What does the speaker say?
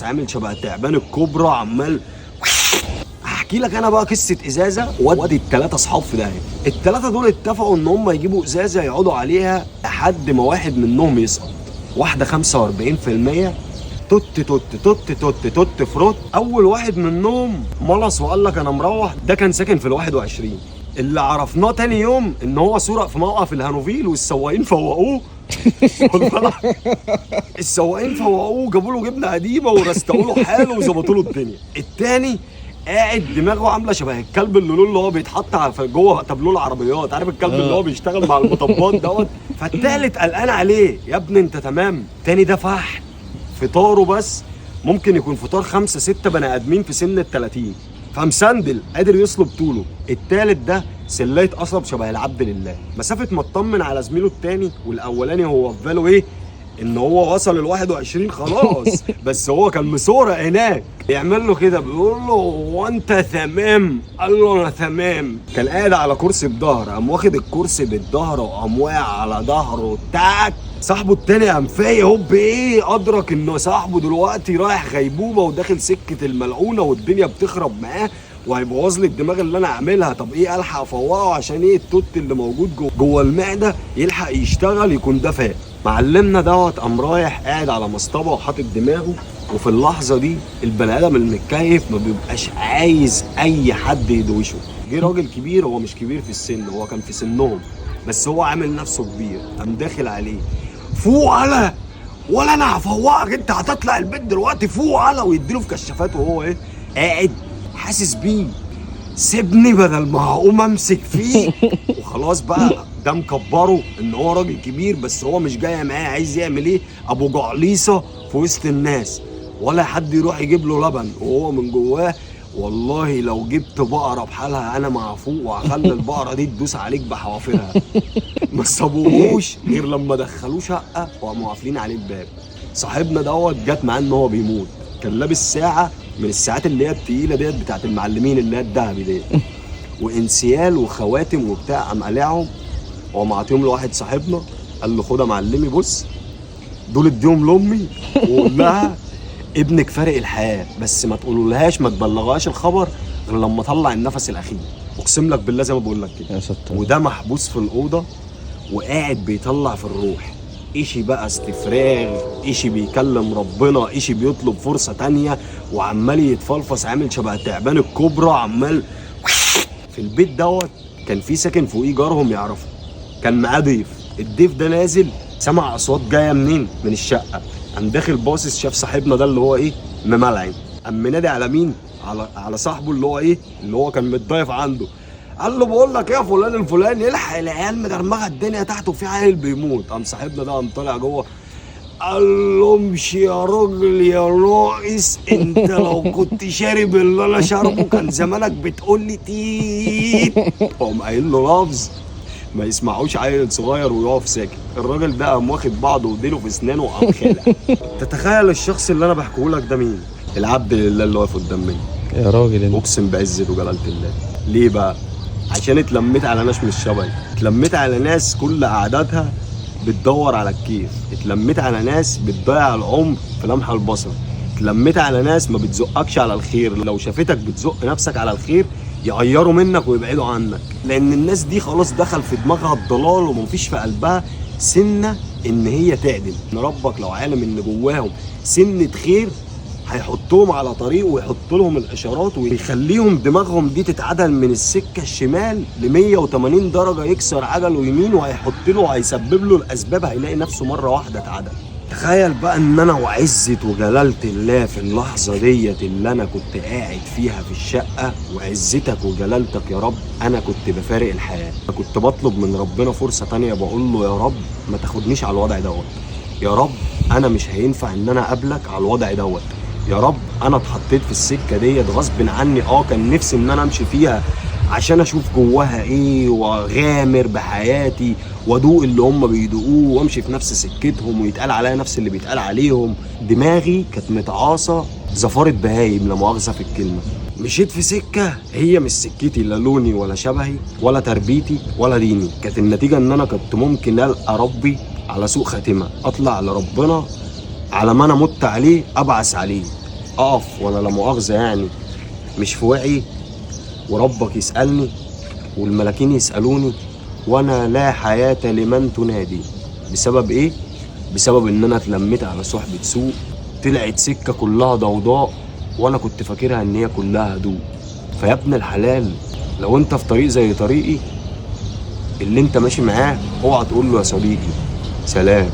عامل شبه تعبان الكبرى عمال. هحكي لك انا بقى قصة ازازة ودي الثلاثة اصحاب في داهية. الثلاثة دول اتفقوا ان هم يجيبوا ازازة يقعدوا عليها لحد ما واحد منهم يسقط. واحدة 45% توت توت توت توت توت فروت. اول واحد منهم ملص وقال لك انا مروح، ده كان ساكن في ال21. اللي عرفناه تاني يوم ان هو سرق في موقف الهانوفيل والسواقين فوقوه. السواقين فوقوه جابوا له جبنه قديمة ورستقوا له حاله وظبطوا له الدنيا. التاني قاعد دماغه عامله شبه الكلب اللي له اللي هو بيتحط جوه تابلوه العربيات، عارف الكلب اللي هو بيشتغل مع المطبات دوت. فالتالت قلقان عليه، يا ابني انت تمام؟ التاني ده فحل فطاره بس ممكن يكون فطار 5 6 بني ادمين في سن ال30، فمسندل قادر يصلب طوله. التالت ده سلايه قصب شبه العبد لله. مسافة ما اطمن على زميله التاني، والاولاني هو في باله ايه؟ ان هو وصل ال21 خلاص، بس هو كان مسورق هناك. يعمل له كده بيقول له هو انت تمام؟ قال له انا تمام. كان قاعد على كرسي بظهر، قام واخد الكرسي بالظهر وقام واقع على ظهره تاك. صاحبه التاني قام فايق هوب ايه، ادرك ان صاحبه دلوقتي رايح غيبوبة وداخل سكة الملعونة والدنيا بتخرب معاه وهيبوظ لي الدماغ اللي انا عاملها. طب ايه الحق افوقه عشان ايه التوت اللي موجود جوه المعدة يلحق يشتغل يكون ده فاق. معلمنا دوت قام رايح قاعد على مصطبه وحاطط دماغه، وفي اللحظة دي البني ادم المتكيف ما بيبقاش عايز اي حد يدوشه. جه راجل كبير، هو مش كبير في السن، هو كان في سنهم بس هو عامل نفسه كبير، قام داخل عليه فوق على ولا انا هفوقك، انت هتطلع البيت دلوقتي فوق على، ويديله في كشافات وهو ايه قاعد حاسس بيه، سيبني بدل ما هقوم امسك فيه. وخلاص بقى ده مكبره ان هو راجل كبير بس هو مش جاي معاه، عايز يعمل ايه ابو جعليصه في وسط الناس ولا حد يروح يجيب له لبن، وهو من جواه والله لو جبت بقرة بحالها انا معفوق وهخلي البقرة دي تدوس عليك بحوافرها. ما سابوهوش غير لما دخلوه شقه وقاموا قافلين عليه الباب. صاحبنا دوت جت معاه ان هو بيموت، كان لابس ساعة من الساعات اللي هي التقيله ديت بتاعت المعلمين اللي هي الذهبي ديت، وانسيال وخواتم وبتاع، قام قالعهم وقام عاطيهم لواحد صاحبنا، قال له خد يا معلمي بص دول اديهم لامي وقول لها ابنك فارق الحياة، بس ما تقولولهاش ما تبلغهاش الخبر غير لما اطلع النفس الاخير. اقسم لك بالله زي ما بقول لك كده. يا ستار. وده محبوس في الاوضة وقاعد بيطلع في الروح، إشي بقى استفراغ، إشي بيكلم ربنا، إشي بيطلب فرصة تانية، وعمال يتفلفص عامل شبه تعبان الكبرى عمال. في البيت دوت كان في ساكن فوقيه جارهم يعرفه، كان معاه ضيف، الضيف ده نازل سمع اصوات جاية منين؟ من الشقة. قام داخل باصص شاف صاحبنا ده اللي هو ايه مملعن، قام منادي على مين؟ على صاحبه اللي هو ايه اللي هو كان متضايف عنده، قال له بقول لك ايه يا فلان الفلاني الحق العيال مدرمغه الدنيا تحت وفي عيل بيموت. قام صاحبنا ده قام طالع جوه قال له امشي يا راجل يا ناقص، انت لو كنت شارب اللي انا شاربه كان زمانك بتقول لي تيت. قام قايل له لفظ ما يسمعوش عيل صغير ويقف ساكت. الراجل ده قام واخد بعضه وديله في اسنانه وقام خالع. تتخيل الشخص اللي انا بحكيه لك ده مين؟ العبد لله اللي واقف قدام مني. يا راجل انت. اقسم بعزة وجلالة الله. ليه بقى؟ عشان اتلميت على ناس مش شبهي، اتلميت على ناس كل قعداتها بتدور على الكيف، اتلميت على ناس بتضيع العمر في لمح البصر، اتلميت على ناس ما بتزقكش على الخير، لو شافتك بتزق نفسك على الخير يغيروا منك ويبعدوا عنك، لان الناس دي خلاص دخل في دماغها الضلال ومفيش في قلبها سنة ان هي تعدل. ان ربك لو عالم ان جواهم سنة خير هيحطهم على طريق ويحط لهم الاشارات ويخليهم دماغهم دي تتعدل من السكة الشمال ل 180 درجه، يكسر عجله يمين وهيحط له وهيسبب له الاسباب، هيلاقي نفسه مرة واحدة اتعدل. تخيل بقى ان انا وعزه وجلاله الله في اللحظة ديت اللي انا كنت قاعد فيها في الشقة، وعزتك وجلالتك يا رب انا كنت بفارق الحياة، كنت بطلب من ربنا فرصة تانية، بقول له يا رب ما تاخدنيش على الوضع دوت، يا رب انا مش هينفع ان انا اقابلك على الوضع دوت، يا رب انا اتحطيت في السكة ديت غصب عني، كان نفسي ان انا امشي فيها عشان اشوف جواها ايه واغامر بحياتي وادوق اللي هم بيدوقوه وامشي في نفس سكتهم ويتقال عليا نفس اللي بيتقال عليهم. دماغي كانت متعاصه زفاره بهايم لا مؤاخذة في الكلمة. مشيت في سكة هي مش سكتي، لا لوني ولا شبهي ولا تربيتي ولا ديني. كانت النتيجة ان انا كنت ممكن القى ربي على سوء خاتمه، اطلع لربنا على ما انا مت عليه ابعث عليه. اقف وانا لا مؤاخذة يعني مش في وعي، وربك يسالني والملاكين يسالوني وانا لا حياة لمن تنادي. بسبب ايه؟ بسبب ان انا اتلميت على صحبه سوء، طلعت سكة كلها ضوضاء وانا كنت فاكرها ان هي كلها هدوء. فيا ابن الحلال، لو انت في طريق زي طريقي اللي انت ماشي معاه، اوعى تقول له يا صديقي. سلام.